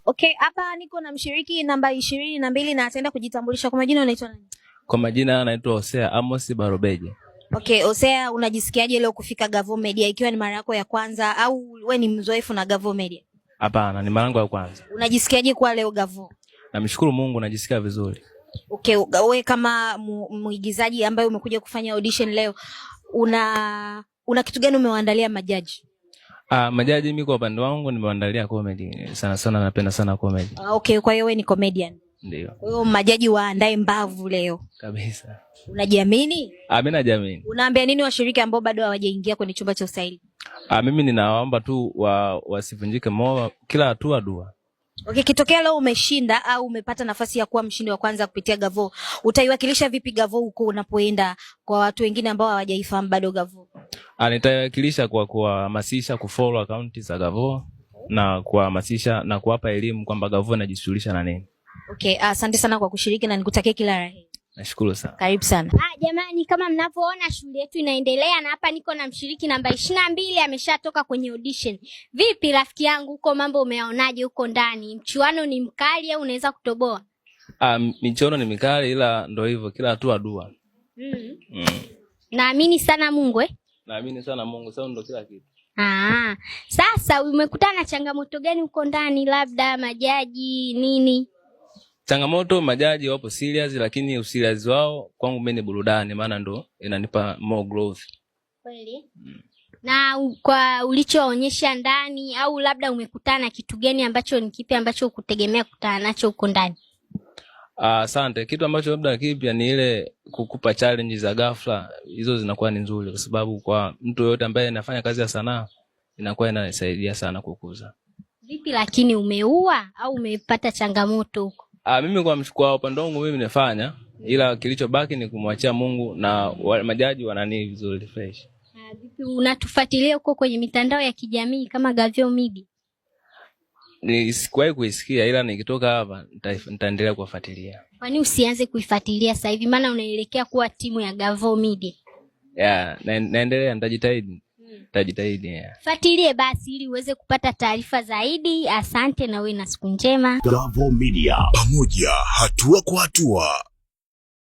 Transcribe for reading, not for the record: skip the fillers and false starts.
Okay, hapa niko na mshiriki namba 22 na ataenda kujitambulisha. Kwa majina unaitwa nani? Kwa majina anaitwa Hosea Amos Barobeje. Okay, Hosea, unajisikiaje leo kufika Gavo Media ikiwa ni mara yako ya kwanza au we ni mzoefu na Gavo Media? Hapana, ni mara yangu ya kwanza. Unajisikiaje kuwa leo Gavo? Namshukuru Mungu, najisikia vizuri. Okay, we kama mwigizaji ambaye umekuja kufanya audition leo, una kitu gani umewaandalia majaji? Ah, majaji mimi kwa upande wangu nimewaandalia comedy. Sana sana napenda sana comedy. Ah, okay, kwa hiyo we ni comedian. Ndio. Kwa hiyo majaji waandae mbavu leo. Kabisa. Unajiamini? Ah, mimi najiamini. Unaambia nini washiriki ambao bado hawajaingia kwenye chumba cha usaili? Ah, mimi ninawaomba tu wasivunjike moyo, kila hatua dua. Okay, kitokea leo umeshinda au umepata nafasi ya kuwa mshindi wa kwanza kupitia Gavo, utaiwakilisha vipi Gavo huko unapoenda kwa watu wengine ambao hawajaifahamu bado Gavo? Ah, nitaiwakilisha kwa kuhamasisha kufollow akaunti za Gavo na kuhamasisha na kuwapa elimu kwamba Gavo inajishughulisha na nini. Okay, asante sana kwa kushiriki na nikutakie kila la heri. Nashukuru sana. Karibu sana. Ah, jamani, kama mnavyoona shughuli yetu inaendelea na hapa niko na mshiriki namba 22 ameshatoka kwenye audition. Vipi rafiki yangu, huko mambo umeyaonaje huko ndani? Mchuano ni mkali au unaweza kutoboa? Ah, michuano ni mikali ila ndo hivyo, kila hatua dua. Naamini sana Mungu eh? Naamini sana Mungu, sasa ndo kila kitu. Ah, sasa umekutana na changamoto gani huko ndani, labda majaji nini? Changamoto, majaji wapo serious, lakini userious wao kwangu mimi ni burudani, maana ndo inanipa more growth. Kweli? Na kwa ulichoonyesha ndani au labda umekutana na kitu gani ambacho ni kipi ambacho hukutegemea kukutana nacho huko ndani? Asante. Kitu ambacho labda kipya ni ile kukupa challenge za ghafla, hizo zinakuwa ni nzuri kwa sababu kwa mtu yoyote ambaye anafanya kazi ya sanaa inakuwa inasaidia sana kukuza. Vipi lakini umeua au umepata changamoto huko? Ah, mimi kwa upande wangu mimi nimefanya, ila kilichobaki ni kumwachia Mungu na majaji wanani vizuri fresh. Ah, vipi unatufuatilia huko kwenye mitandao ya kijamii kama Gavio Media? Ni sikuwahi kuisikia, ila nikitoka hapa nitaendelea kuwafuatilia. Kwani usianze kuifuatilia sasa hivi, maana unaelekea kuwa timu ya Gavo Media? Yeah, naendelea, nitajitahidi. Nitajitahidi, yeah. Fuatilie basi ili uweze kupata taarifa zaidi. Asante na uwe na siku njema. Gavo Media, pamoja hatua kwa hatua.